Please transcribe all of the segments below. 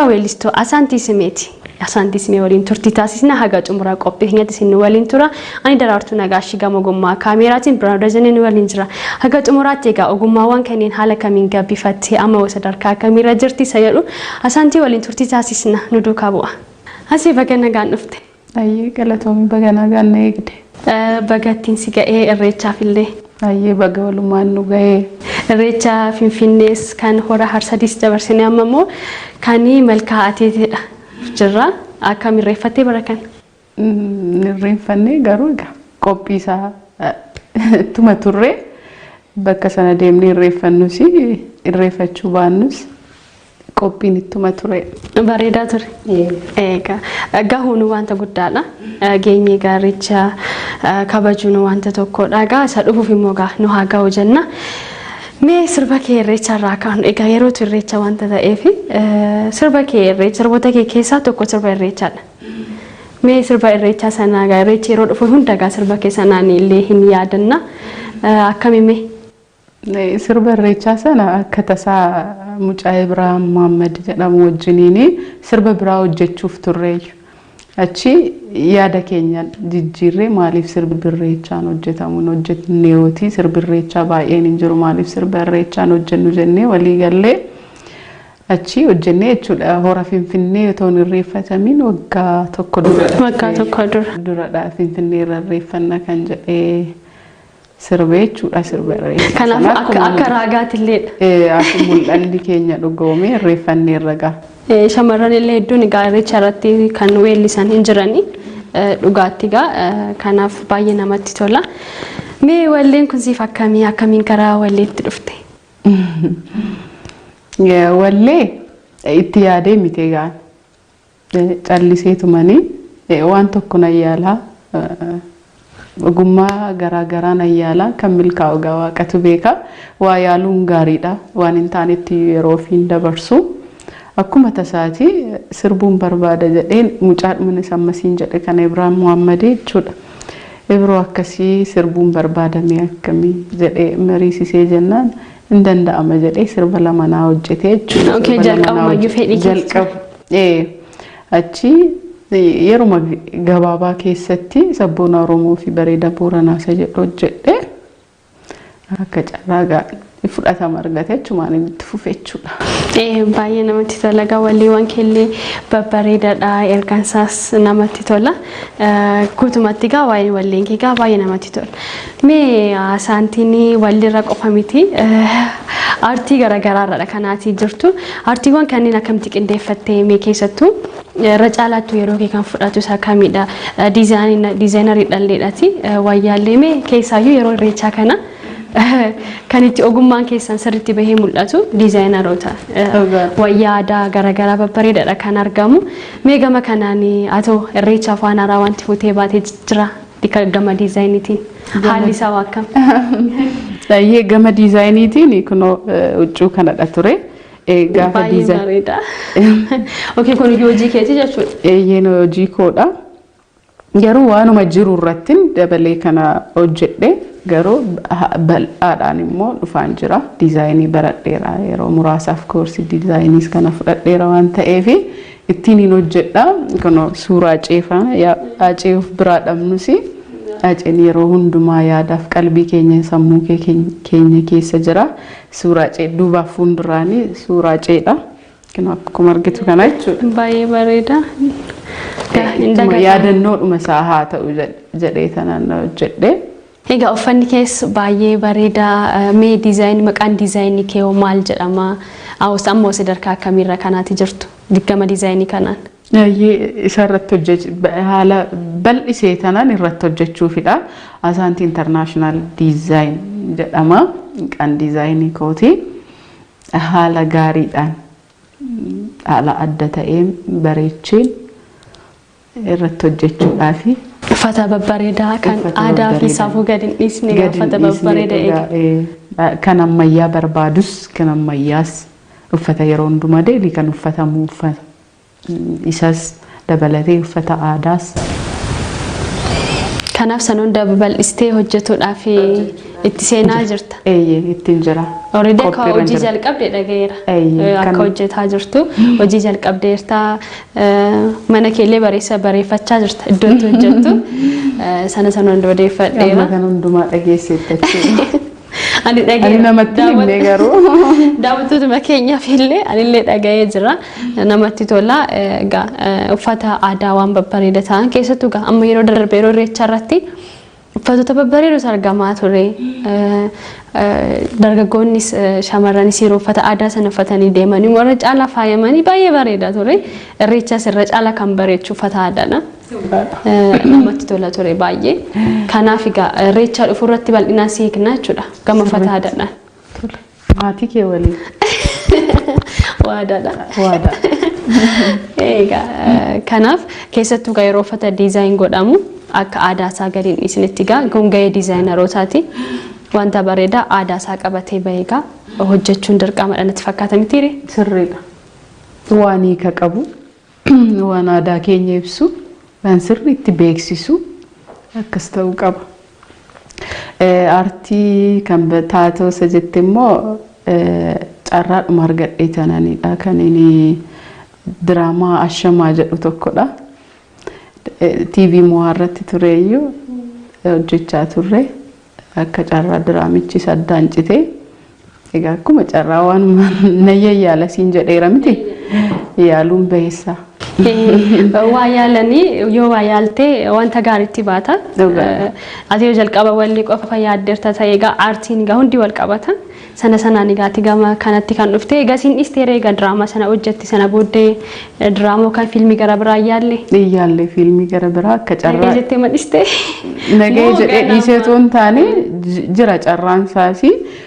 Weellistuu Asaantii Simeeti. Asaantii Simee waliin turtii taasisna haga xumuraa qophii keenyatti isin nu waliin tura. Ani Daraartuu Nagaashii gama ogummaa kaameeraatiin Birhaanuu Dajanee nu waliin jira. Haga xumuraatti egaa ogummaawwan kanneen haala kamiin gabbifattee amma sadarkaa kamiirra jirti isa jedhu Asaantii waliin turtii taasisna, nu duukaa bu'a. Asii baga nagaan dhufte. Ayyee, galatoomii, baga nagaan na eegde. Baga ittiin si ga'ee irreechaaf illee. Ayyee, baga walumaan nu ga'ee. Irreecha Finfinnees kan hora Harsadiis dabarsine, amma immoo kan Malkaa Ateeteedha jirra. Akkam irreeffattee bara kana? Irreeffannee, garuu egaa qophii isaa ittuma turre. Bakka sana deemnee irreeffannus irreeffachuu baannus qophiin ittuma ture. Bareedaa ture. Egaa gahuun wanta guddaadha. Geenyee gaaricha kabajuun wanta tokkodha. Egaa isa dhufuuf immoo gaa nu haa ga'u jenna. Mee sirba kee irreecha irraa kaanu. Egaa yerootu irreecha wanta ta'eef, sirba kee irreecha, sirboota kee keessaa tokko sirba irreechaadha. Mee sirba irreechaa sanaa, egaa irreechi yeroo dhufu hunda egaa sirba kee sanaan illee hin yaadanna. Akkami mee? Sirba irreechaa sana akka tasaa mucaa Ibraahim Muhammad jedhamu wajjiniin sirba biraa hojjechuuf turreeyyu. Achi yaada keenya jijjiirree, maaliif sirbi irreechaan hojjetamu hin hojjenneeyooti, sirbi irreechaa baay'een hin jiru, maaliif sirba irreechaan hojjennu jennee walii gallee achi hojjennee jechuudha. Hora Finfinnee otoo hin irreeffatamiin waggaa tokko dura. Waggaa tokko dura. Duradha Finfinnee irra irreeffanna kan jedhee sirbee jechuudha sirba irreechaa. Kanaafuu akka raagaatiilleedha. Akka mul'anni keenya dhugoomee irreeffannee irra gaha. Shamarran illee hedduun egaa irreecha irratti kan weellisan hin jirani. Dhugaatti egaa kanaaf baay'ee namatti tola. Mee walleen kun siif akkamii, akkamiin karaa walleetti dhufte? Wallee itti yaadee miti egaa. Calliseetumanii waan tokko nan yaalaa, ogummaa garaa garaa nan yaalaa, kan milkaa'u egaa waaqatu beeka. Waa yaaluun gaariidha, waan hin taanetti yeroo ofiin dabarsu. Akkuma tasaati sirbuun barbaada jedheen mucaadhuma isa ammasiin jedhe kana, Ibraahim Muhammadii jechuudha. Ibroo, akkasii sirbuun barbaadame akkamii jedhee mariisisee jennaan, hin danda'ama jedhee sirba lama naa hojjete jechuudha. Okay, jalqabumayyuu fedhii keessa. Jalqaba. Achi yeruma gabaabaa keessatti Sabboona Oromoo fi Bareeda Booranaa isa jedhu hojjedhe, akka carraa fudhatama argate achumaan itti fufe jechuudha. Baay'ee namatti tola. Egaa walleewwan keellee babbareedaadha. Ergaan isaas namatti tola. Guutumatti egaa waa'een walleen kee egaa baay'ee namatti tola. Mee Asaantiin walleerra qofa miti, aartii garaagaraarradha kanaatii jirtu. Aartiiwwan kanneen akkamitti qindeeffattee? Mee keessattuu irra caalaattuu yeroo kee kan fudhatu isa kamidha? Diizaayinarii dhalleedhaati. Wayyaallee mee keessaayyuu yeroo irreechaa kana kan itti ogummaan keessan sirriitti bahee mul'atu diizaayinaroota. Wayyaa aadaa garaagaraa babbareedaadha kan argamu. Mee gama kanaan haa ta'u, irreechaaf waan haaraa wanti fuutee baatee jira gama diizaayiniitiin? Haalli isaa akkam? Baay'ee gama diizaayiniitiin kunoo huccuu kanadha ture. Gaafa Baay'ee bareeda. Okay, kun hojii keetii jechuudha. Eeyyeen, hojii koodha. Garuu waanuma jiru irratti dabalee kana hojjedhe, garuu bal'aadhaan immoo dhufaan jira. Diizaayinii baradheera, yeroo muraasaaf koorsii diizaayiniis kana fudhadheera waan ta'eef ittiin hin hojjedha. Kunoo suuraa ceefaa acee of biraa dhabnus, aceen yeroo hundumaa yaadaaf qalbii keenya, sammuu keenya keessa jira. Suuraa cee duubaaf fuulduraanii suuraa ceedha. Kun akkuma argitu kana jechuudha. Baay'ee bareeda. Yaadannoodhuma isaa haa ta'u jedhee tanaan hojjedhe. Egaa uffanni kees baay'ee bareeda. Mee diizaayinii, maqaan diizaayinii kee hoo maal jedhama? Amma sadarkaa akkamiirra kanaati jirtu gama diizaayinii kanaan? Isa irratti haala bal'isee tanaan irratti hojjechuufidha. Asaantii International Design jedhama. Maqaan diizaayinii kooti. Haala gaariidhaan, haala adda ta'een bareecheen irratti hojjechuudhaafi. Uffata babbareedaa kan aadaa fi safuu gadi hin dhiisne, uffata babbareedaa eega. Kan ammayyaa barbaadus, kan ammayyaas, uffata yeroo hundumaa daily kan uffatamu uffata isas dabalatee uffata aadaas. Kanaaf san hunda babal'istee hojjetuudhaaf Itti seenaa jirta. Eeyyee, ittiin jira. Already akka Qophiirra hojii jira. jalqabde dhagayeera. Eeyyee, Akka hojjetaa jirtu hojii jalqabdeerta, mana keellee bareessa bareeffachaa jirta iddoo itti hojjettu sana sana hunda odeeffadheera. Amma kan hundumaa dhageesseetta jechuudha. Ani dhagayeera. Ani namatti hin himne garuu. Daawwattootuma keenyaaf illee anillee dhaga'ee jira. Namatti tola. Egaa uffata aadaa waan babbareeda ta'an keessattuu egaa amma yeroo darbe yeroo irreechaa irratti uffatoota babbareedotu argamaa ture. Dargaggoonnis shamarranis yeroo uffata aadaa sana uffatanii deemanii warra caalaa faayamanii baay'ee bareeda ture. Irreechas irra caalaa kan bareechu uffata aadaadha. Namatti tola ture baay'ee. Kanaaf egaa irreecha dhufu irratti bal'inaan si hiikna jechuudha. Gama uffata aadaadhaan. Tole. Maatii kee waliin. Waadaadha. Waadaa. Egaa kanaaf keessattuu egaa yeroo uffata design godhamu akka aadaa isaa gadi hin dhiisnetti, egaa kun gahee designerootaati. Wanta bareedaa aadaa isaa qabatee bahee egaa hojjechuun dirqamadha natti fakkaata, mitiire? Sirriidha. Waan hiika qabu, waan aadaa keenya ibsu, waan sirriitti beeksisu akkas ta'uu qaba. Aartii kan taatoo isa jette immoo carraadhuma argadhee tananidha. Kan inni diraamaa Ashamaa jedhu tokkodha. TV Mo'aa irratti tureeyyuu hojjechaa turre. Akka carraa diraamichi saddaan citee, egaa akkuma carraa waan nayya yaala siin jedheera miti, yaaluun baheessa. Waa yaalanii yoo waa yaaltee wanta gaariitti baata. Dhugaadha. Ati yoo jalqaba walli qofa yaaddeerta ta'e, egaa aartiin egaa hundi wal qabata. Sana sanaan egaa ati gama kanatti kan dhufte, egaa siin dhiisteera, egaa diraamaa sana hojjetti, sana booddee diraamaa yookaan fiilmii gara biraa yaalle. Yaallee fiilmii gara biraa akka Nagee carraa. jettee ma dhiste? Nagee Moo jedhee ganama? dhiisee otoo hin taane, jira carraan isaas,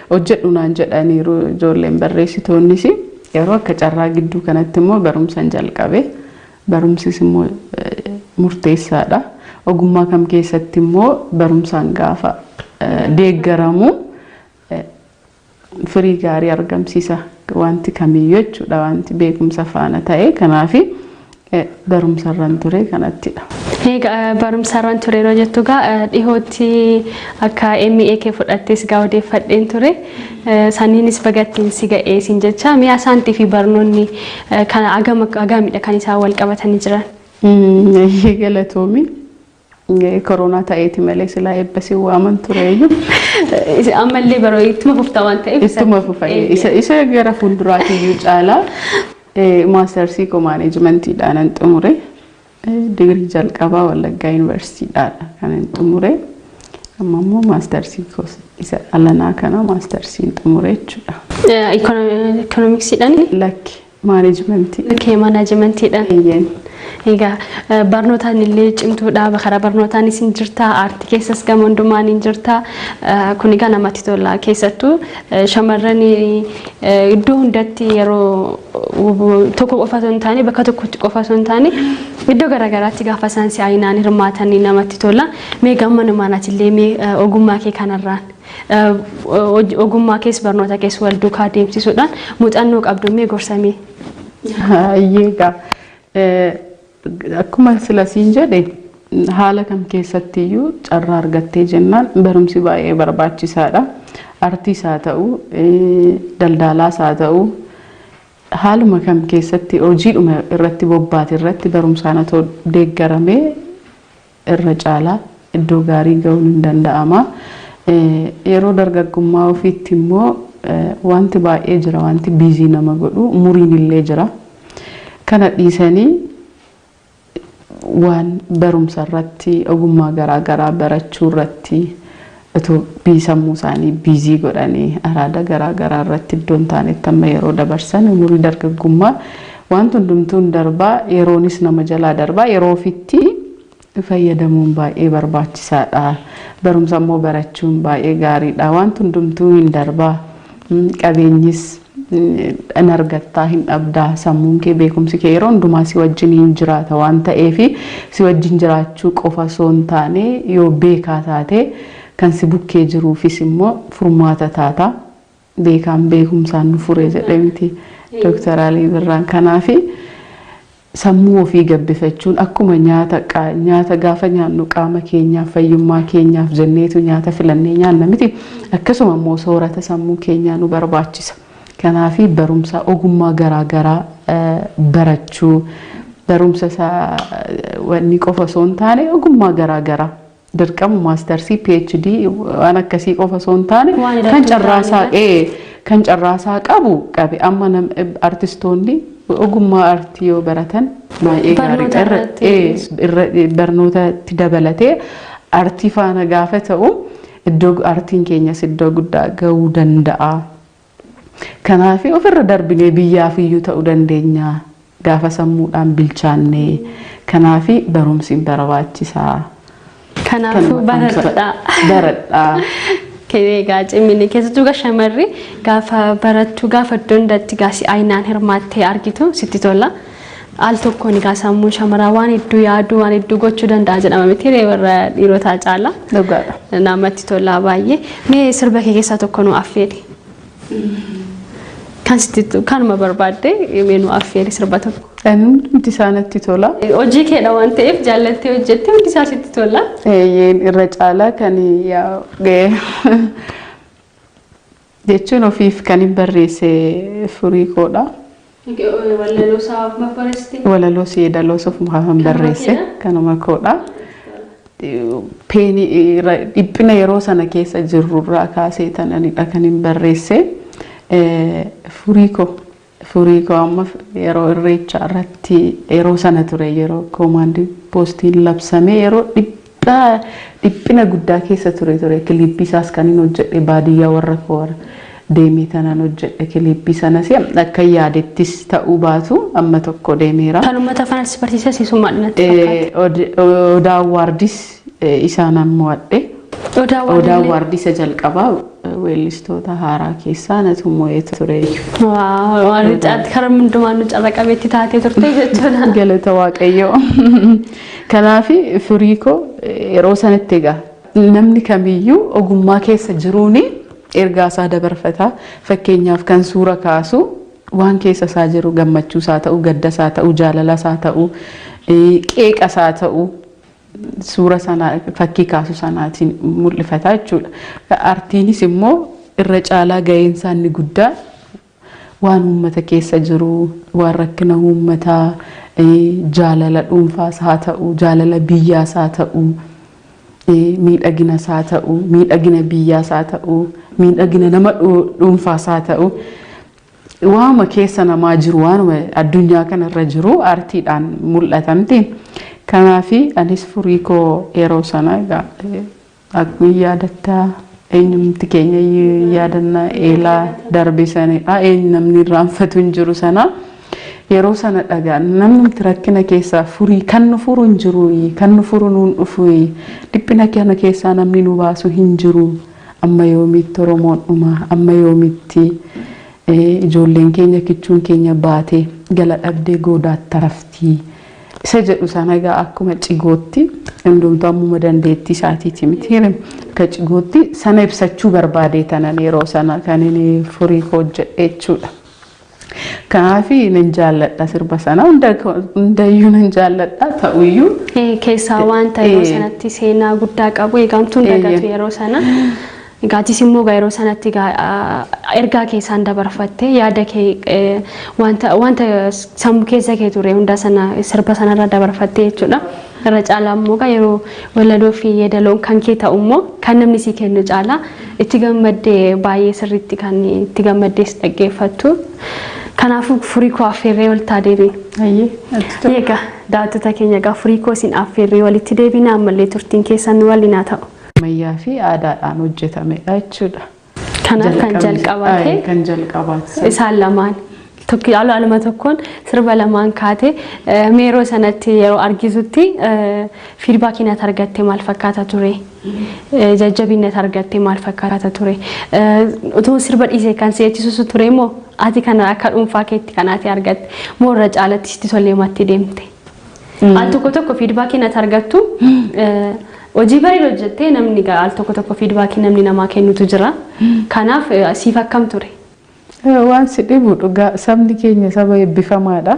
hojjedhu naan jedhaniiru ijoolleen barreessitoonnis. Yeroo akka carraa gidduu kanatti immoo barumsan jalqabe. Barumsis immoo murteessaadha. Ogummaa kam keessatti immoo barumsaan gaafa deeggaramu firii gaarii argamsiisa wanti kamiyyuu jechuudha, wanti beekumsa faana ta'e. Kanaaf barumsarran ture kanattidha. Egaa barumsarran ture yeroo jettu, egaa dhihootti akka MA kee fudhattes egaa odeeffadheen ture. Saniinis bagattiin si ga'ee siin jecha. Mi'a isaantii fi barnoonni kana agam agamidha kan isaan wal qabatanii jiran? Galatoomi. Koronaa ta'eeti malee silaa eebbasii waaman tureeyyuu. Ammallee baroo ittuma fufta waan ta'eef. Ittuma fufa. Isa gara fuulduraatiyyuu caalaa maastarsii koo maaneejmentiidhaan nan xumure. Digirii jalqabaa Wallaggaa Yuunivarsiitiidhaan kan hin xumure. Amma immoo maastarsii koo isa alanaa kana maastarsiin xumure jechuudha. Ikoonomiksiidhaan? Lakki, maaneejmentii. Okay, maanaajmentiidhaan. Eeyyeen. Egaa barnootaan illee cimtuudha. Karaa barnootaanis hin jirta. Aartii keessas gama hundumaan hin jirta. Kun egaa namatti tola. Keessattuu shamarran iddoo hundatti yeroo tokko qofa osoo hin taane, bakka tokkotti qofa osoo hin taane, iddoo garaagaraatti gaafa isaan si'aayinaan hirmaatanii namatti tola. Mee gammanumaan atillee mee ogummaa kee kanarraan ogummaa kees barnoota kees wal duukaa deemsisuudhaan muuxannoo qabdu mee gorsamee? Egaa akkuma sila siin jedhe, haala kam keessattiyyuu carraa argattee jennaan barumsi baay'ee barbaachisaadha. Artiis haa ta'u, daldalaas haa ta'u, haaluma kam keessatti hojiidhuma irratti bobbaate irratti barumsaan otoo deeggaramee irra caalaa iddoo gaarii ga'uun hin danda'ama. Yeroo dargaggummaa ofiitti immoo wanti baay'ee jira, wanti busy nama godhu, umuriin illee jira. Kana dhiisanii waan barumsa irratti, ogummaa garaa garaa barachuu irratti otoo sammuu isaanii busy godhanii, araada garaa garaa irratti iddoo hin taanetti amma yeroo dabarsan, umurii dargaggummaa wanti hundumtuu hin darbaa, yeroonis nama jalaa darbaa, yeroo ofitti fayyadamuun baay'ee barbaachisaadha. Barumsa immoo barachuun baay'ee gaariidha. Wanti hundumtuu hin darbaa. Qabeenyis hin argattaa, hin dhabdaa, sammuun kee, beekumsi kee yeroo hundumaa si wajjin hin jiraata waan ta'eef, si wajjin jiraachuu qofa osoo hin taane, yoo beekaa taate kan si bukkee jiruufis immoo furmaata taata. Beekaan beekumsaan nu fure jedhee miti Dooktar Alii Birraan? Kanaafi Sammuu ofii gabbifachuun akkuma nyaata gaafa nyaannu qaama keenyaaf, fayyummaa keenyaaf jenneetu nyaata filannee nyaanna miti. Akkasuma immoo soorata sammuu keenyaa nu barbaachisa. Kanaaf barumsa ogummaa garaagaraa barachuu, barumsa isaa wanni qofa osoo hin taane, ogummaa garaagaraa, dirqama mastersii, PhD waan akkasii qofa osoo hin taane, kan carraasaa kan carraasaa qabu qabe. Amma artistoonni ogummaa artii yoo baratan baay'ee gaariidha. Barnootatti dabalatee artii faana gaafa ta'u, iddoo artiin keenyas iddoo guddaa gahuu danda'a. Kanaaf ofirra darbinee biyyaaf iyyuu ta'uu dandeenya gaafa sammuudhaan bilchaannee. Kanaaf barumsi barbaachisaa. Kanaafuu baradhaa. Baradhaa. Egaa cimini keessattuu egaa shamarri gaafa barattu, gaafa iddoo hundatti egaa si'aayinaan hirmaattee argitu sitti tola. Al tokkoon egaa sammuun shamaraa waan hedduu yaaduu, waan hedduu gochuu danda'a jedhama miti warra dhiirotaa caala. Dhugaadha. Namatti tola baay'ee. Mee sirba kee keessaa tokko nu affeeri. Kan sitti kanuma barbaadde mee nu affeeri sirba tokko. Hundi isaa natti tola. Hojii keedha waan ta'eef jaallattee hojjette, hundi isaa sitti tola. Eeyyeen, irra caalaa kan jechuun ofiif kan hin barreesse Furii Koodha. Walaloo isaa ofuma barreessite? Walaloo yeedaloo ofuma kan barreesse kanuma koodha. Peenii dhiphina yeroo sana keessa jirrurraa kaasee tananidha kan hin barreesse. Furii koo, Furii koo amma yeroo Irreechaa irratti, yeroo sana ture, yeroo koomaandii poostiin labsame, yeroo dhiphina guddaa keessa ture. Kiliippii isaas kan hin hojjedhe baadiyyaa warra koo deemee tanaan hojjedhe. Kiliippii sanas akka yaadettis ta'uu baatu amma tokko deemeera. Kan uummata afaan si barsiise siisumaadha natti fakkaata. Odaa Awwaardis isaanan mo'adhe. Odaa. Odaa Awwaardii isa jalqabaa weellistoota haaraa keessaa natu mo'ee ture. Waan karaa hundumaan nu carra qabeetti taatee turte jechuudha. Galata Waaqayyoo. Kanaaf Furii Koo yeroo sanatti egaa namni kamiyyuu ogummaa keessa jiruuni ergaa isaa dabarfata. Fakkeenyaaf kan suura kaasu waan keessa isaa jiru, gammachuu isaa ta'u, gadda isaa ta'u, jaalala isaa ta'u, qeeqa isaa ta'u, suura sana fakkii kaasu sanaatiin mul'ifata jechuudha. Artiinis immoo irra caalaa gaheen isaa inni guddaa waan uummata keessa jiru, waan rakkina uummataa, jaalala dhuunfaas haa ta'u, jaalala biyyaas haa ta'u, miidhaginas haa ta'u, miidhagina biyyaas haa ta'u, miidhagina nama dhuunfaas haa ta'u, waanuma keessa namaa jiru, waanuma addunyaa kanarra jiru artiidhaan mul'atamti. Kanaaf anis Furii Koo yeroo sana egaa akkuma yaadattaa, eenyumti keenya yaadannaa eelaa darbe sanidha. Eenyu namni irraanfatu hin jiru sana. Yeroo sana dhagaa namni rakkina keessaa furii kan nu furu hin jiru, kan nu furu nuun dhufu, dhiphina kana keessaa namni nu baasu hin jiru. Amma yoomitti Oromoon dhuma? Amma yoomitti ijoolleen keenya, kichuun keenya baatee gala dhabdee goodaatti taraftii? Isa jedhu sana egaa akkuma cigootti hundumtuu ammuma dandeettii isaatiiti miti, akka cigootti sana ibsachuu barbaadee tanan yeroo sana kan inni Furii Koo hojjedhe jechuudha. Kanaaf nan jaalladha sirba sana, hundayyuu nan jaalladha ta'uyyuu. Keessaa wanta yeroo sanatti seenaa guddaa qabu eegamtuun dagatu yeroo sana. Egaa immoo yeroo sanatti ergaa keessaan dabarfattee, yaada kee, wanta wanta sammuu keessa kee ture hunda sana sirba sanarra dabarfattee jechuudha. Irra caalaa immoo yeroo walaloo fi yeedaloon kan kee ta'u immoo kan namni sii kennu caalaa itti gammaddee, baay'ee sirriitti kan itti gammaddees dhaggeeffattu. Kanaafuu Furii Koo affeerree walitti deebina. Egaa daawwattoota keenya, egaa Furii Koo isin affeerree walitti deebina. Ammallee turtiin keessan nu waliin haa ta'u. Ammayyaa fi aadaadhaan hojjetamedha jechuudha. Kanaaf kan jalqabaate Kan jalqabaate. Isaan lamaan. Tokko aluma tokkoon sirba lamaan kaate. Yeroo sanatti yeroo argisutti feedbackii natti argatte maal fakkaata ture? Jajjabina argatte maal fakkaata ture? Otoo sirba dhiisee kan si jechisiisu ture moo ati kana akka dhuunfaa keetti kan ati argatte moo irra caalatti sitti tolee matti deemte? Al tokko tokko feedbackii natti argattu, hojii bareeda hojjettee, namni al tokko tokko feedbackii namni namaa kennutu jira. Kanaaf siif akkam ture? Waan si dhibu dhugaa sabni keenya saba eebbifamaadha.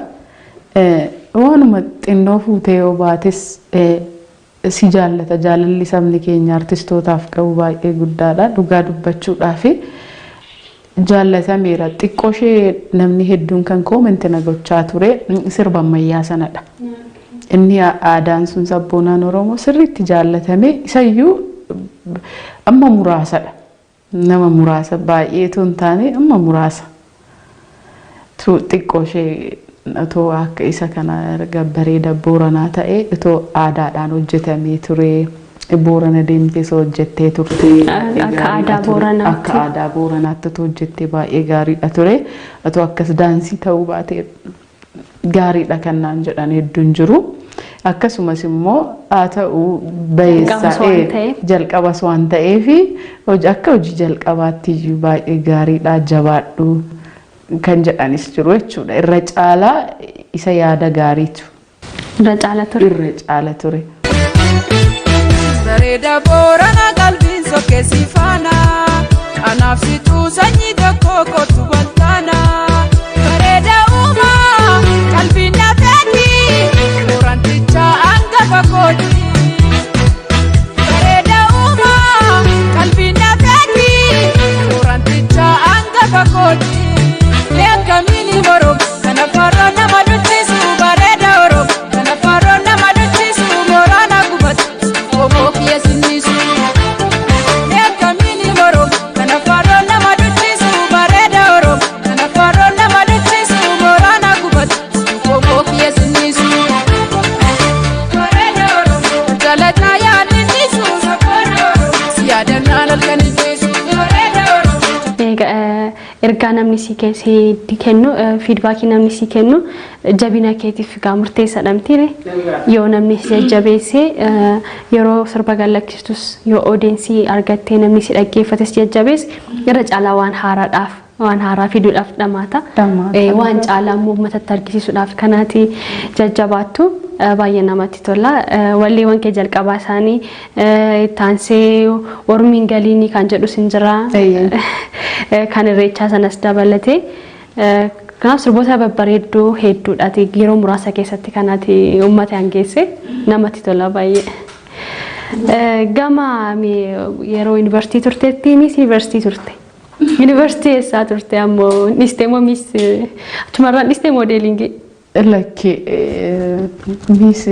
Waan Waanuma xinnoo fuutee yoo baates si jaallata. Jaalalli sabni keenya artistootaaf qabu baay'ee guddaadha. Dhugaa dubbachuudhaaf jaallatameera. Xiqqoo ishee namni hedduun kan comment na gochaa ture sirba ammayyaa sanadha. Inni aadaan sun sabboonaan Oromoo sirriitti jaallatame isayyuu amma muraasadha. Nama muraasa baay'eetu hin taane, amma muraasa. Xiqqoo ishee otoo akka isa kana erga bareeda Booranaa ta'ee, otoo aadaadhaan hojjetamee ture. Boorana deemtee osoo hojjettee turte. Akka aadaa Booranaatti. Akka aadaa Booranaatti otoo hojjettee baay'ee gaariidha ture. Otoo akkas daansii ta'uu baatee gaariidha kan naan jedhan hedduun jiru. Akkasumas immoo haa ta'u bayeessa jalqabas waan ta'eef, akka hojii jalqabaatti iyyuu baay'ee gaariidha, jabaadhu kan jedhanis jiru jechuudha. Irra caalaa isa yaada gaariitu. Irra caala ture. Irra caala ture. Bareeda Boorana, qalbiin sokkeessi faana. Anaaf situu sanyii tokko, kootu waltaana. Bareeda uumaa qalbiin nafeeti, Booranticha hangafa kooti. Bareeda uumaa qalbiin nafeeti, Booranticha hangafa kooti. Akkamiin morom kana farroo nama duchisu, bareeda Oromoo kana farroo nama duchisu, mooraana gubatu oboo kiyya sinnisu. Akkamiin morom kana farroo nama duchisu, bareeda Oromoo kana farroo nama duchisu, mooraana gubatu oboo kiyya sinnisu. Bareeda Oromoo jalataa yaadnisu, si yaadannaan halkan ijjiisu, bareeda Oromoo. Ergaa namni si kennu, feedbackii namni si kennu jabina keetiif egaa murteessaadha mitiire? Yoo namni si jajjabeessee, yeroo sirba gallakkistus yoo audience argattee, namni si dhaggeeffate si jajjabeesse, irra caalaa waan haaraadhaaf, waan haaraa fiduudhaaf dhamaata. Waan caalaa immoo uummatatti argisiisuudhaaf kanaati jajjabaattu, baay'ee namatti tola. Walleewwan kee jalqabaa isaanii taansee Ormiin Galiinii kan jedhus hin jira. Kan Irreechaa sanas dabalatee. Kanaaf sirboota babbareedduu hedduudhaati yeroo muraasa keessatti kanaati uummata hangeesse, namatti tola baay'ee. Gama yeroo yuunivarsiitii turteetti, Miss yuunivarsiitii turte. Yuunivarsiitii eessaa turte ammoo dhiistee moo Miss achumarraan dhiistee modelingii? Lakki, Miss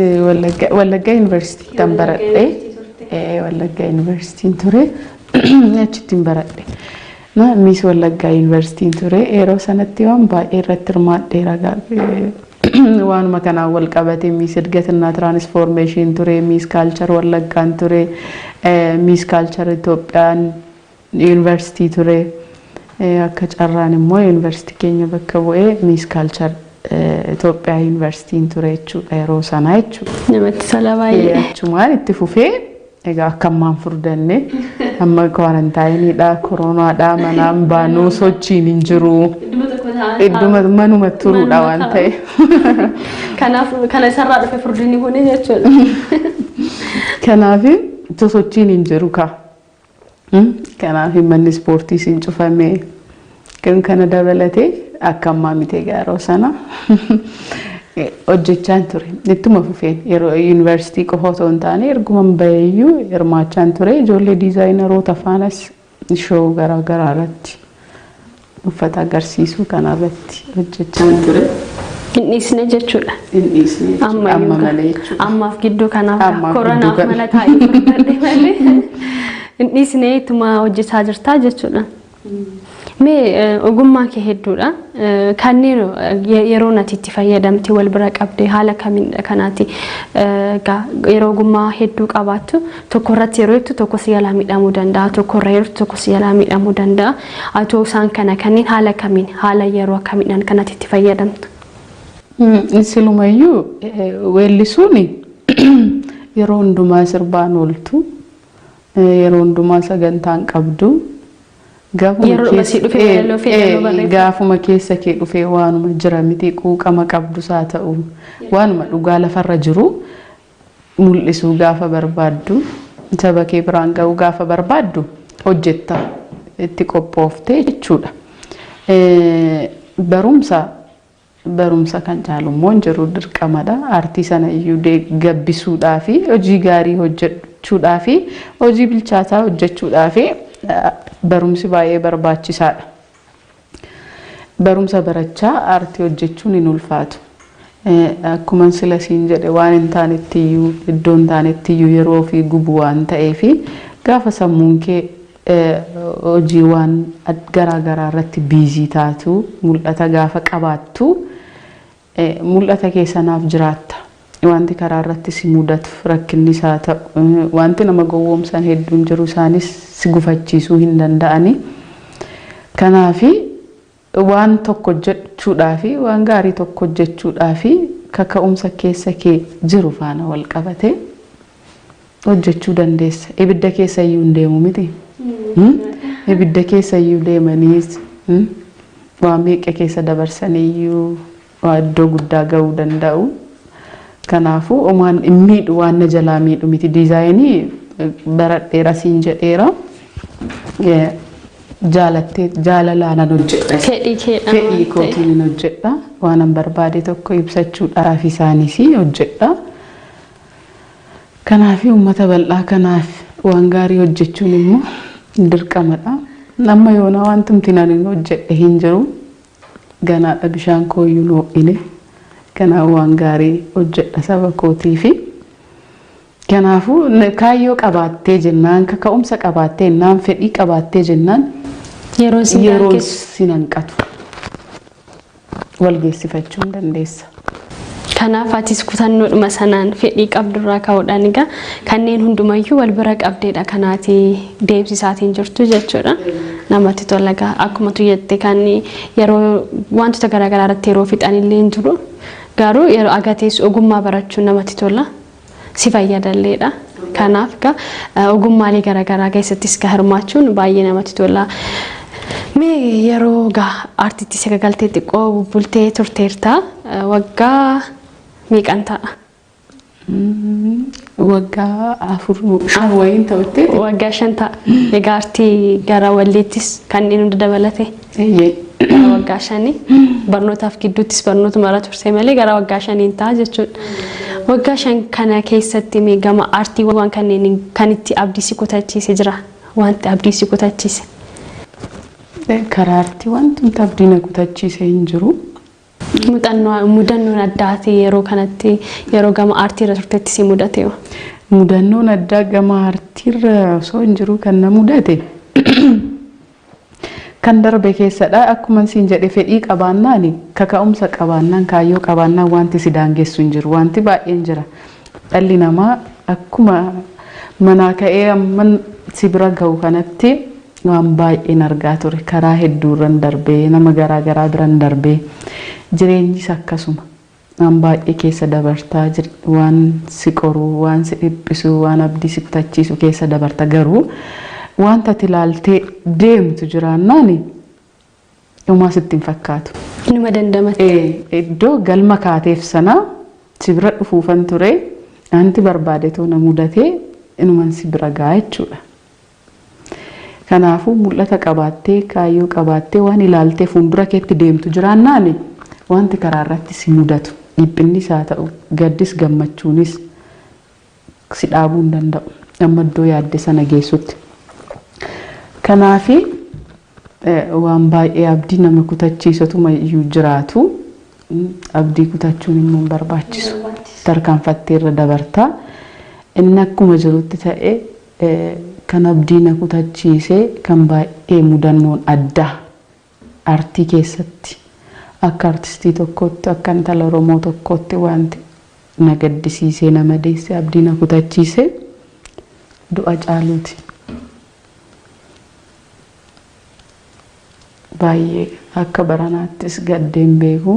Wallaggaa Yuunivarsiitii kan baradhe. Wallaggaa Yuunivarsiitiin ture, achittiin baradhe. Miss Wallaggaa Yuunivarsiitiin ture. Yeroo sanatti waan baay'ee irratti hirmaadheera. Waanuma kanaan wal qabate Miss እድገትና Transformation ture, Miss Culture Wallaggaan ture, Miss Culture Itoophiyaan Yuunivarsiitii ture. Akka carraan immoo yuunivarsiitii keenya bakka bu'ee Miss Culture Itoophiyaa Yuunivarsiitiin ture jechuudha yeroo sanaa jechuudha. Namatti tola baay'ee. Achumaan itti fufee egaa akka ammaan furdanne, amma quarantineiidha, koronaadha, manaan baanuu, sochiin hin jiru. Idduma manuma turuudha waan ta'e. Kanaaf kana isarraa dhufe furdinni kuni jechuudha. Kanaaf sochiin hin jiru kaa. Kanaaf manni ispoortii siin cufame, kan kana dabalatee akka ammaa miti egaa, yeroo sana hojjechaan ture. Ittuma fufeen yeroo yuunivarsiitii qofa otoo hin taane, erguma baheeyyuu hirmaachaan ture. Ijoollee designeroota faanas show garaagaraa irratti, uffata agarsiisuu kanarratti hojjechaan ture. Hin dhiisne jechuudha. Hin dhiisne jechuudha. Amma malee jechuudha. Ammaaf gidduu kanaaf Ammaaf koronaaf gidduu kana. mana taa'ee furdadhe malee hin dhiisne, ittuma hojjechaa jirtaa jechuudha. Mee ogummaa kee hedduudha. Kanneen yeroo nati itti fayyadamte wal bira qabde haala kamiidha kanaati? Egaa yeroo ogummaa hedduu qabaattu, tokko irratti yeroo jettu tokko si jalaa miidhamuu danda'a. Tokko irra yeroo tokko si jalaa miidhamuu danda'a. Atoo isaan kana kanneen haala kamiin, haala yeroo akkamiidhaan kanatti itti fayyadamtu? Silumayyuu weellisuun yeroo hundumaa sirbaan ooltu, yeroo hundumaa sagantaan qabdu. Yeroo dhuma sii dhufee walaloo fi yeedaloo barreeffatu. Gaafuma keessa kee dhufee, waanuma jira miti, quuqama qabdus haa ta'u, waanuma dhugaa lafarra jiru mul'isuu gaafa barbaaddu, saba kee biraan ga'uu gaafa barbaaddu, hojjetta itti qophooftee jechuudha. Barumsa Barumsa kan caalu immoo hin jiru, dirqamadha. Aartii sana iyyuu gabbisuudhaa fi hojii gaarii hojjechuudhaa fi hojii bilchaataa hojjechuudhaa fi barumsi baay'ee barbaachisaadha. Barumsa barachaa aartii hojjechuun hin ulfaatu. Akkuma sila siin jedhe, waan hin taanetti iyyuu, iddoo hin taanetti iyyuu yeroo ofii gubu waan ta'eef, gaafa sammuun kee hojii waan garaa garaa irratti busy taatu, mul'ata gaafa qabaattu, mul'ata kee sanaaf jiraatta. Wanti karaa irratti si mudatu, rakkinni isaa ta'u, wanti nama gowwoomsan hedduun jiru, isaanis si gufachiisuu hin danda'ani. Kanaafi waan tokko hojjechuudhaafi, waan gaarii tokko hojjechuudhaafi, kaka'umsa keessa kee jiru faana wal qabate hojjechuu dandeessa. Ibidda keessa iyyuu hin deemu miti. Ibidda keessa iyyuu deemaniis waan meeqa keessa dabarsanii iyyuu waa iddoo guddaa gahuu danda'u. Kanaafuu waan hin miidhu, waan na jalaa miidhu miti. Diizaayinii baradheera siin jedheera. Jaalattee, jaalalaanan hojjedha. Fedhii keedhaan Fedhii waan ta'eef. Kootiin hin hojjedha. Waan an barbaade tokko ibsachuudhaaf isaanis hojjedha. Kanaaf uummata bal'aa kanaaf waan gaarii hojjechuun immoo dirqamadha. Amma yoona wantumti nan hin hojjedhe hin jiru. Ganaadha, bishaan kooyyuu hin ho'ine. Kanaaf waan gaarii hojjedha saba kootiifi. Kanaafuu kaayyoo qabaattee jennaan, kaka'umsa qabaattee jennaan, fedhii qabaattee jennaan Yeroo isin yeroo daangessu. sin hanqatu. Wal geessifachuu hin dandeessa. Kanaaf atis kutannoodhuma sanaan, fedhii qabdurraa ka'uudhaan, egaa kanneen hundumayyuu wal bira qabdeedha kanaati deemsisaatiin jirtu jechuudha. Namatti tola egaa. Akkuma tu jette, kan yeroo wantoota garaagaraa irratti yeroo fixan illee hin jiru. Garuu yeroo agateessu ogummaa barachuun namatti tola. Si fayyadalleedha. Kanaaf egaa ogummaalee garaagaraa keessattis ka hirmaachuun baay'ee namatti tola. Mee yeroo egaa aartiitti sagagaltee xiqqoo bubbultee turteerta. Waggaa meeqan ta'a? Waggaa 4, 5 wayiin ta'utti. Waggaa 5 ta'a. Egaa aartii gara walleettis kanneen hunda dabalate. Eeyyee. Gara waggaa 5, barnootaaf gidduuttis barnootuma irra turse malee gara waggaa 5n ta'a jechuudha. Waggaa 5 kana keessatti mee gama aartiiwwan kanneen kan itti abdii si kutachiise jira? Wanti abdii si kutachiise? Karaa aartii wantumti abdii na kutachiise hin jiru. Muuxannoo, mudannoon addaati yeroo kanatti, yeroo gama aartii irra turtetti si mudate hoo? Mudannoon addaa gama aartiirra osoo hin jiru kan na mudate kan darbe keessadha. Akkuma siin jedhe, fedhii qabaannaan, kaka'umsa qabaannaan, kaayyoo qabaannaan wanti si daangessu hin jiru. Wanti baay'een jira. Dhalli namaa akkuma manaa ka'ee amman si bira gahu kanatti waan baay'een argaa ture. Karaa hedduurran darbee, nama garaa garaa biran darbee, jireenyis akkasuma. Waan baay'ee keessa dabartaa, waan si qoru, waan si dhiphisu, waan abdii si kutachiisu keessa dabarta. Garuu wanta ati ilaaltee deemtu jiraannaan dhumaa sitti hin fakkaatu. Inuma dandamatti. Iddoo galma kaateef sana si bira dhufuufan ture, wanti barbaade na mudatee inuman si bira ga'a jechuudha. Kanaafuu mul'ata qabaattee, kaayyoo qabaattee, waan ilaaltee fuuldura keetti deemtu jiraannaan wanti karaa irratti si mudatu, dhiphinnis haa ta'u, gaddis gammachuunis, si dhaabuu hin danda'u amma iddoo yaadde sana geessutti. Kanaafi waan baay'ee abdii nama kutachiisatuma iyyuu jiraatu, abdii kutachuun immoo hin barbaachisu. Tarkaanfattee irra dabartaa. Inni akkuma jirutti ta'e, kan abdii na kutachiise kan baay'ee mudannoon addaa aartii keessatti akka artistii tokkootti, akka intala Oromoo tokkootti wanti na gaddisiisee, na madeesse, abdii na kutachiise du'a Caaluuti. Baay'ee akka baranaattis gaddeen beeku.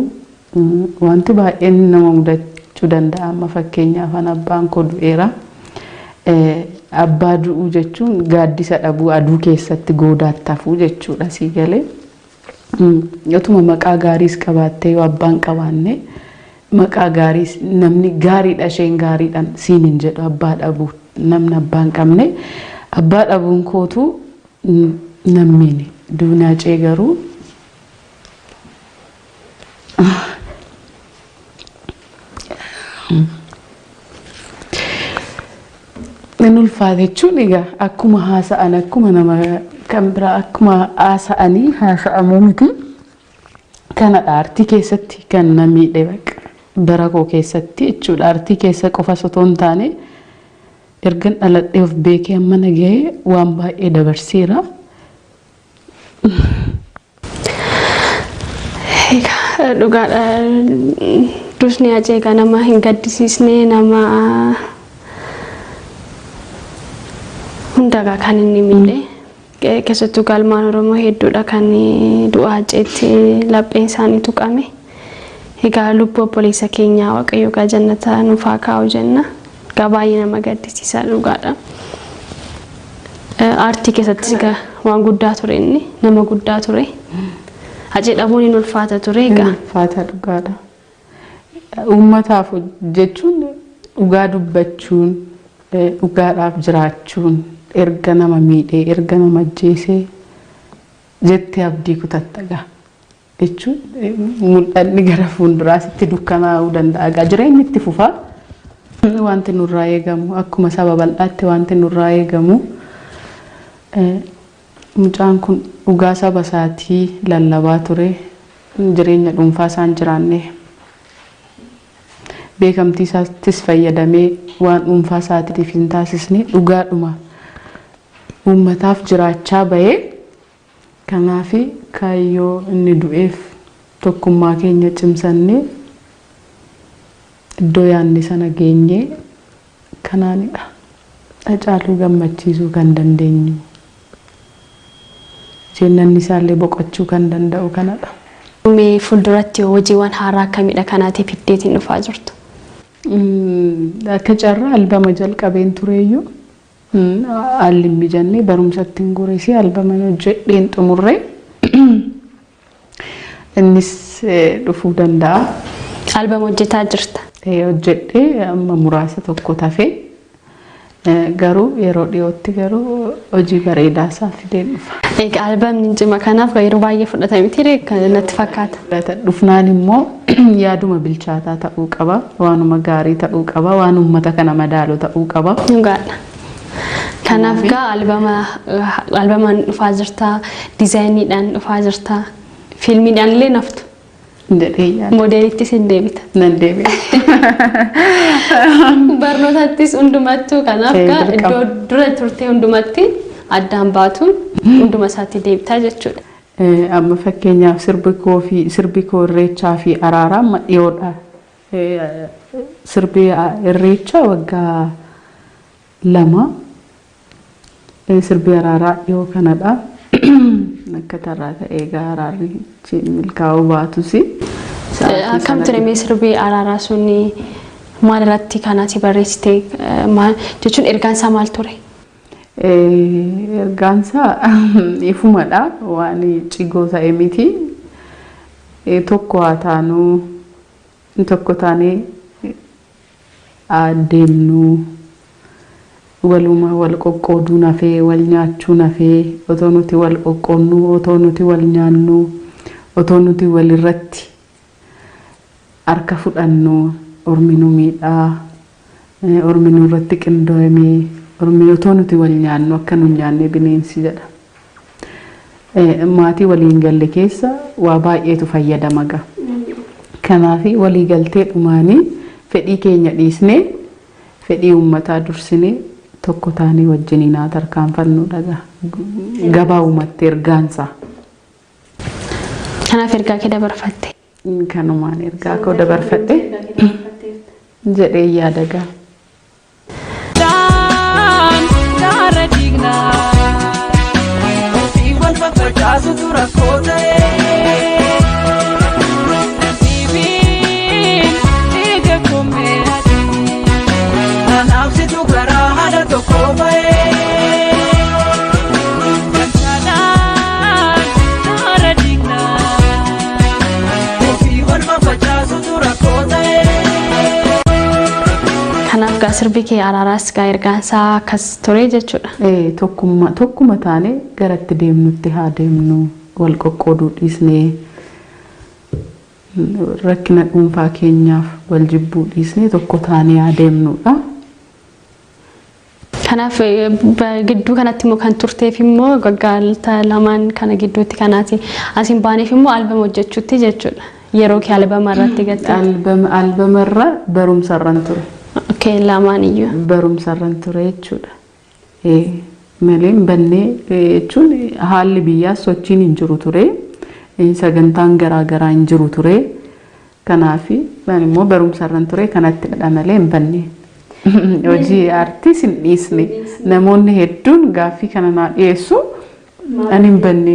Wanti baay'een nama mudachuu danda'a. Amma fakkeenyaaf an abbaan koo du'eera. Abbaa du'uu jechuun gaaddisa dhabuu, aduu keessatti goodaatti hafuu jechuudha sii galee. Otuma maqaa gaariis qabaattee yoo abbaan qabaanne, maqaa gaariis namni gaariidha, isheen gaariidhaan siin hin jedhu. Abbaa dhabuu, namni abbaa hin qabne, abbaa dhabuun kootu nammiini duunaa cee garuu. Inni ulfaate jechuun egaa akkuma haasa'an, akkuma nama kan biraa akkuma haasa'anii haasa'amuu miti. Kanadha aartii keessatti kan na miidhe, baqa bara koo keessatti jechuudha. Aartii keessa qofa osoo hin taane, ergan dhaladhee of beekee amma na gahee waan baay'ee dabarseera. Egaa dhugaadha, dusni Hacee egaa nama hin gaddisiisne, nama hundagaa kan inni miidhe. Keessattuu galmaan Oromoo hedduudha kan du'a Haceetti lapheen isaanii tuqame. Egaa lubbuu obboleessa keenyaa Waaqayyo egaa jannata nuuf haa kaa'u jenna. Egaa baay'ee nama gaddisiisa, dhugaadha. Aartii keessattis egaa waan guddaa ture, inni nama guddaa ture. Hacee dhabuun hin ulfaata ture egaa. Ulfaata, dhugaadha. Uummataaf jechuun, dhugaa dubbachuun, dhugaadhaaf jiraachuun erga nama miidhee, erga nama ajjeesee jettee abdii kutatta gaa. Jechuun mul'anni gara fuulduraa sitti dukkanaa'uu danda'a gaa, jireenyi itti fufaa. Wanti nurraa eegamu, akkuma saba bal'aatti wanti nurraa eegamu, mucaan kun dhugaa saba isaatii lallabaa ture, jireenya dhuunfaa isaan jiraanne, beekamtii isaattis fayyadamee waan dhuunfaa isaatiif hin taasisne, dhugaadhuma uummataaf jiraachaa bahee. Kanaaf kaayyoo inni du'eef tokkummaa keenya cimsannee iddoo yaadne sana geenyee kanaanidha. Hacaaluu gammachiisuu kan dandeenyu. Jennanni isaallee boqochuu kan danda'u kanadha. Mee fuulduratti hojiiwwan haaraa akkamidha kanaatiif fiddeetiin dhufaa jirtu? Akka carraa albama jalqabeen tureeyyuu, haalli hin mijannee barumsatti hin goreessi, albama hojjedheen xumurree, innis dhufuu danda'a. Albama hojjetaa jirta? Hojjedhee amma muraasa tokko tafee, garuu yeroo dhiyootti garuu hojii bareedaa isaa fideen dhufa. Egaa albamni cima kanaaf yeroo baay'ee fudhata miti kan natti fakkaata. Dhufnaan immoo yaaduma bilchaataa ta'uu qaba, waanuma gaarii ta'uu qaba, waan uummata kana madaalu ta'uu qaba. Dhugaadha. Kanaaf gaa albamaan dhufaa jirta, diizaayiniidhaan dhufaa jirta, fiilmiidhaan illee naftu. Jedhee yaada. Moodeelittis hin deebita. Nan deebi'a. Barnootattis hundumattuu, kanaaf gaa iddoo dura turte hundumatti addaan baatuun hunduma isaatti deebitaa jechuudha. Amma fakkeenyaaf sirbi koo fi sirbi koo Irreechaa fi Araaraa amma dhiyoodha. Sirbi Irreechaa waggaa 2, sirbi Araaraa dhiyoo kanadha. Akka tarraa ta'ee egaa araarri milkaa'uu baatus. Akkam ture mee sirbi Araaraa sun? Maal irratti kanaati barreessite jechuun, ergaan isaa maal ture? Ergaan isaa ifumadha, waan cigoo ta'e miti. Tokko haa taanuu, tokko taanee deemnuu, waluma wal qoqqooduu nafee, wal nyaachuu nafee, otoo nuti wal qoqqoodnu, otoo nuti wal nyaannu, otoo nuti walirratti harka fudhannu, ormi nu miidhaa, ormi nurratti qindoomee, ormi otoo nuti wal nyaannu akka nu nyaanne bineensi jedha. Maatii waliin galle keessa waa baay'eetu fayyadama ga'a. Kanaaf walii galtee dhumaanii fedhii keenya dhiisnee, fedhii uummataa dursinee, tokko taanee wajjiniin haa tarkaanfannu dhagaa. Gabaabumatti ergaansaa. Kanaaf ergaa kee dabarfatte. Kanumaan ergaa koo dabarfadhe jedhee yaada gaa. Daara diignaa ofii wal faffacaasutu rakkoo ta'ee. Nasiibiin dhiiga koomee adii kanaafsitu karaa haala tokko ba'ee. Galchaadhaan daara diignaa ofii wal faffacaasutu rakkoo ta'ee. Kanaaf gaa sirbi kee Araaraas gaa ergaan isaa akkas ture jechuudha. Tokkummaa, tokkuma taanee garatti deemnutti haa deemnu, wal qoqqooduu dhiisnee. Rakkina dhuunfaa keenyaaf wal jibbuu dhiisnee tokko taanee adeemnudha. Kanaaf gidduu kanatti immoo kan turteef immoo waggoota lamaan kana gidduutti kanaati asiin baaneef immoo albama hojjechuutti jechuudha. Yeroo kee albama irratti gatte. Albamarra barumsarran ture. Okay, lamaan iyyuu. Barumsarran ture jechuudha. Malee hin bannee jechuun haalli biyyaas sochiin hin jiru ture. Sagantaan garaa garaa hin jiru ture. Kanaaf ani immoo barumsarran ture kanatti dha malee hin banne. Hojii aartiis hin dhiisne. Namoonni hedduun gaaffii kana naa dhiyeessu. Ani hin banne,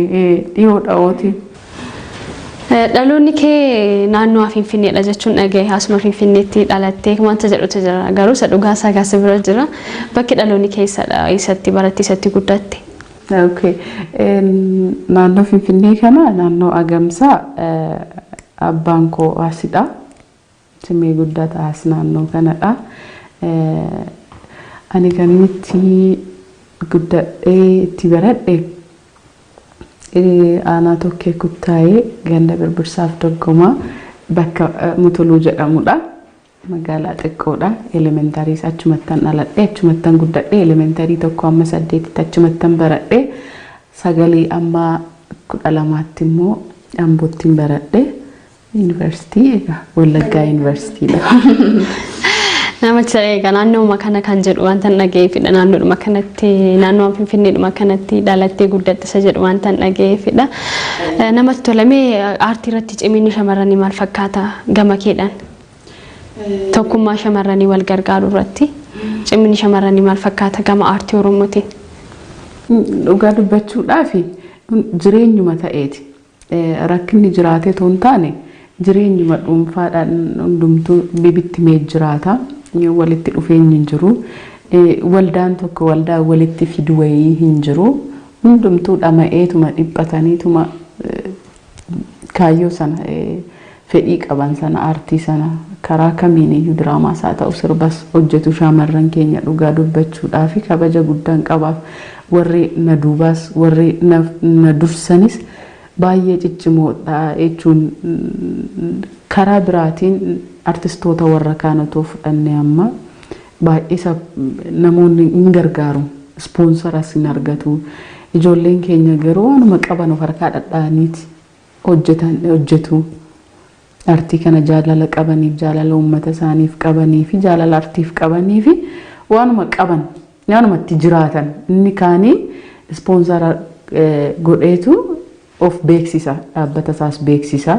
dhiyoo dha'ooti. Dhaloonni kee naannoo Finfinneedha jechuun dhagaye, asuma Finfinneetti dhalattee wanta jedhutu jira, garuu isa dhugaa isaa kaasa bira jira. Bakki dhaloonni keessadha, eessatti baratte, eessatti guddatte? Okay. Naannoo Finfinnee kana, naannoo Agamsaa, abbaan koo asidha. Simee guddaa ta'as naannoo kanadha. Ani kan itti guddadhee itti baradhe aanaa Tokkee Kuttaayee, ganda Birbirsaaf Doggomaa, bakka Mutuluu jedhamudha. Magaalaa xiqqoodha. Elementary achumattan dhaladhe, achumattan guddadhe. Elementary 1 amma 8tti achumattan baradhe. 9 amma 12tti immoo Ambootti baradhe. Yuunivarsiitii egaa Wallaggaa Yuunivarsiitiidha. Namatti egaa naannooma kana kan jedhu wanta hin dhaga'eefidha. Naannoodhuma kanatti, naannoo Finfinneedhuma kanatti dhalattee guddatte isa jedhu wanta hin dhaga'eefidha. Namatti tolamee, aartii irratti ciminni shamarranii maal fakkaata gama keedhaan? Tokkummaa shamarranii wal gargaaruu irratti ciminni shamarranii maal fakkaata gama aartii Oromootiin? Dhugaa dubbachuudhaaf jireenyuma ta'eeti. Rakkinni jiraatee otoo hin taane, jireenyuma dhuunfaadhaan hundumtuu bibittimee jiraata. Walitti dhufeenyi hin jiru. Waldaan tokko waldaa walitti fidu wayii hin jiru. Hundumtuu dhama'eetuma dhiphataniituma kaayyoo sana, fedhii qaban sana, aartii sana karaa kamiin iyyuu, diraamaas haa ta'u sirbas hojjetu. Shamarran keenya dhugaa dubbachuudhaa fi kabaja guddaan qabaaf. Warri na duubaas, warri na dursanis baay'ee ciccimoodha jechuun, karaa biraatiin artistoota warra kaan otoo fudhanne amma baay'ee namoonni hin gargaaru, sponsoras hin argatu. Ijoolleen keenya garuu waanuma qaban of harkaa dhadha'aniiti hojjetan, hojjetu. Artii kana jaalala qabaniif, jaalala uummata isaaniif qabanii fi jaalala artiif qabanii fi waanuma qaban, waanuma itti jiraatan, inni kaanii sponsora godheetu of beeksisa, dhaabbata isaas beeksisa,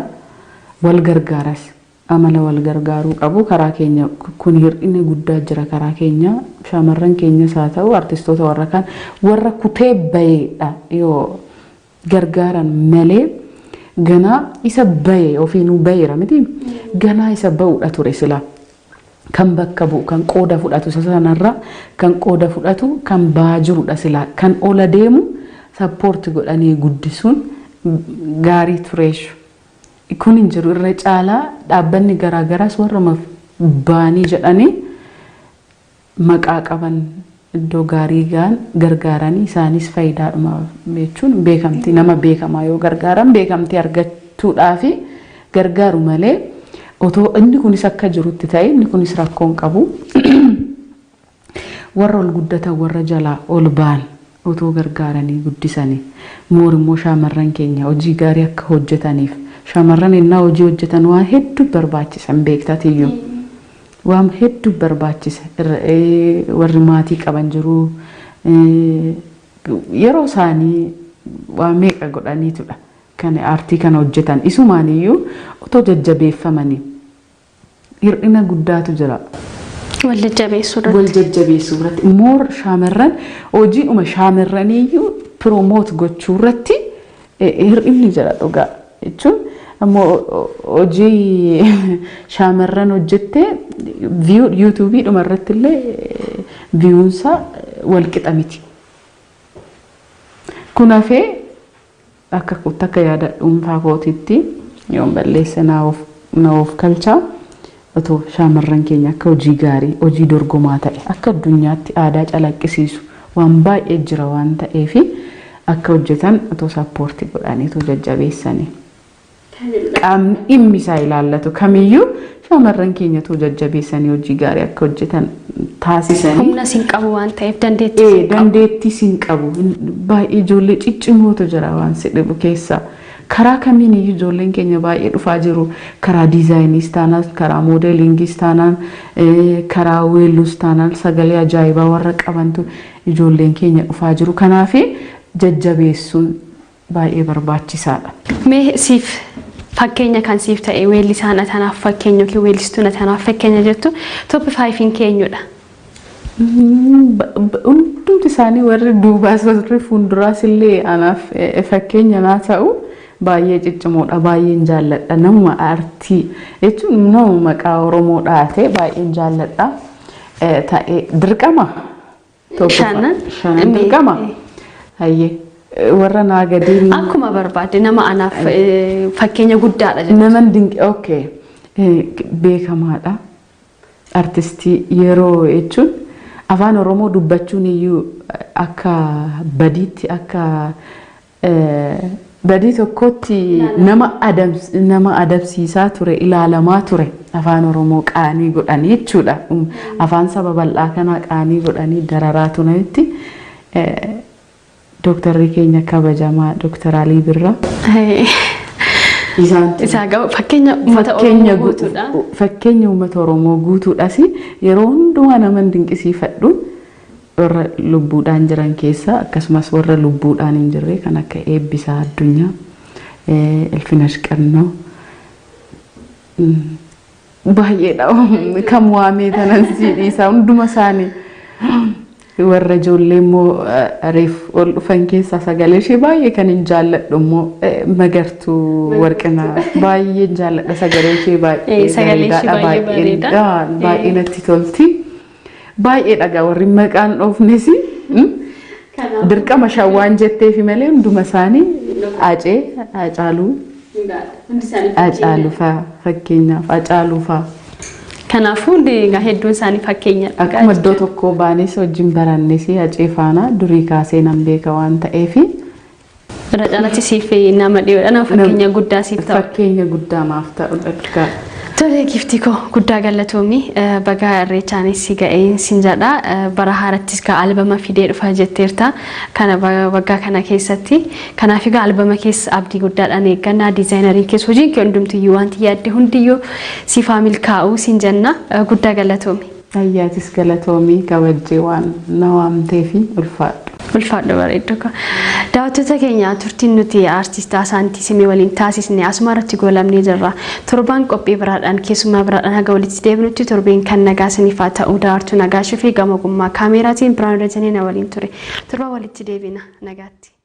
wal gargaaras, amala wal gargaaruu qabu. Karaa keenya kun hir'ina guddaa jira. Karaa keenya shamarran keenyas haa ta'u artistoota warra kaan, warra kutee baheedha yoo gargaaran malee, ganaa isa bahe ofiinuu baheera miti, ganaa isa ba'uudha ture sila. Kan bakka bu'u, kan qooda fudhatu, isa sanarra kan qooda fudhatu kan ba'aa jirudha sila. Kan ola deemu support godhanii guddisuun gaarii tureeshu. Kun hin jiru. Irra caalaa dhaabbanni garaagaraas warra ba'anii jedhanii maqaa qaban iddoo gaarii gahan gargaaranii, isaanis faayidaadhuma jechuun beekamtii, nama beekamaa yoo gargaaran beekamtii argachuudhaafi gargaaru malee, otoo inni kunis akka jirutti ta'e, inni kunis rakkoon qabu. Warra ol guddatan, warra jalaa ol ba'an otoo gargaaranii guddisanii, moor immoo shamarran keenya hojii gaarii akka hojjetaniif. Shamarran innaa hojii hojjetan waan hedduu barbaachisan beektatiyyuu. Waan hedduu barbaachisa. Warri maatii qaban jiru. Yeroo isaanii waa meeqa godhaniitudha kan aartii kana hojjetan. Isumaan iyyuu otoo jajjabeeffamanii, hir'ina guddaatu jira. Wal jajjabeessuu irratti. Wal jajjabeessuu irratti, moor shamarran hojiidhuma shamarraniiyyuu promote gochuu irratti hir'inni jira dhugaa jechuun. Ammoo hojii shamarran hojjettee YouTubeiidhuma irratti illee viewunsaa wal qixa miti. Kun hafee akka akka yaada dhuunfaa kootiitti, yoon balleesse na of kalchaa, otoo shamarran keenya akka hojii gaarii, hojii dorgomaa ta'e, akka addunyaatti aadaa calaqqisiisu waan baay'ee jira waan ta'eef, akka hojjetan otoo support godhanii, otoo jajjabeessanii. Qaamni dhimmi isaa ilaallatu kamiyyuu shamarran keenyatu jajjabeessanii hojii gaarii akka hojjetan taasisanii. Humna siin qabu waan ta'eef dandeettii siin qabu. Dandeettii siin qabu. Baay'ee ijoollee ciccimootu jira waan si dhibu keessa. Karaa kamiin iyyuu ijoolleen keenya baay'ee dhufaa jiru. Karaa diizaayiniis taanaan, karaa moodelingiis taanaan, karaa weelluus taanaan sagalee ajaa'ibaa warra qabantu ijoolleen keenya dhufaa jiru. Kanaaf jajjabeessuun baay'ee barbaachisaadha. Mee siif fakkeenya kan siif ta'e weellisaan atanaaf fakkeenya yookiin weellistuun atanaaf fakkeenya jettu top fiveiin keenyudha? Hundumti isaanii, warri duubaas warri fuulduraas illee anaaf fakkeenya naa ta'u. Baay'ee ciccimoodha, baay'een jaalladha. Namuma aartii jechuun nama maqaa Oromoo dhaate baay'een jaalladha. Ta'ee dirqama. Shanan? Shanan dirqama. Hayyee, warra naa gadii. Akkuma barbaadde, nama anaaf fakkeenya guddaadha jettu. Naman dinqi, okay, beekamaadha. Artistii yeroo jechuun afaan Oromoo dubbachuun iyyuu akka badiitti, akka badii tokkotti nama adabsiisaa ture, ilaalamaa ture. Afaan Oromoo qaanii godhanii jechuudha. Afaan saba bal'aa kanaa qaanii godhanii dararaa turanitti dooktarri keenya kabajamaa Dooktar Alii Birraa. Isaan Isaa ga'u fakkeenya uummata fakkeenya Oromoo guutuudha. Fakkeenya uummata Oromoo guutuudhas. Yeroo hundumaa naman dinqisiifadhu warra lubbuudhaan jiran keessa, akkasumas warra lubbuudhaan hin jirre kan akka Eebbisaa Addunyaa, Ilfinash Qannoo, baay'eedha, kam waamee tanan sii dhiisa. Hunduma isaanii. Warra ijoollee immoo reef ol dhufan keessaa sagalee ishee baay'ee kan hin jaalladhu immoo Magartuu Warqinaa baay'een jaalladha, sagalee ishee baay'ee Sagalee ishee bareedaadha. Baay'ee bareeda. Baay'ee natti tolti. Baay'ee dhagaa warri maqaan dhoofnes dirqama shawwaan jetteefi malee hunduma isaanii, Acee, Hacaaluu, Hacaaluu fa'a, fakkeenyaaf Hacaaluu fa'a. Kanaafuu hundi egaa hedduun isaanii fakkeenyadha. Akkuma iddoo tokkoo baanes wajjin barannes, Hacee faana durii kaasee nan beeka waan ta'eef. Irra caalatti siif nama dhiyoodha, nama fakkeenya guddaa siif ta'u. Fakkeenya guddaa naaf ta'udha dhugaa. Tole giftii koo, guddaa galatoomii. Bagaa irreechaanis si ga'ee sin jedha. Bara haarattis gaa albama fidee dhufa jetteerta kana waggaa kana keessatti. Kanaaf egaa albama keessa abdii guddaadhaan eeggannaa. Diizaayinariin keessa hojiin kee hundumtiyyuu, wanti yaadde hundiyyuu siifaa milkaa'uu sin jenna. Guddaa galatoomi. Ayyaatis galatoomii, kabajjee waan na waamteefi ulfaadhu. Ulfaadhu bareeddu koo. Daawwattoota keenya, turtiin nuti aartist Asaantii Simee waliin taasisne asuma irratti goolabnee jirra. Torbaan qophii biraadhaan, keessummaa biraadhaan haga walitti deebinutti torbeen kan nagaa isiniif haa ta'u. Daartuu Nagaashii fi gama ogummaa kaameeraatiin Biraan Dajanee na waliin ture. Torbaan walitti deebina, nagaatti.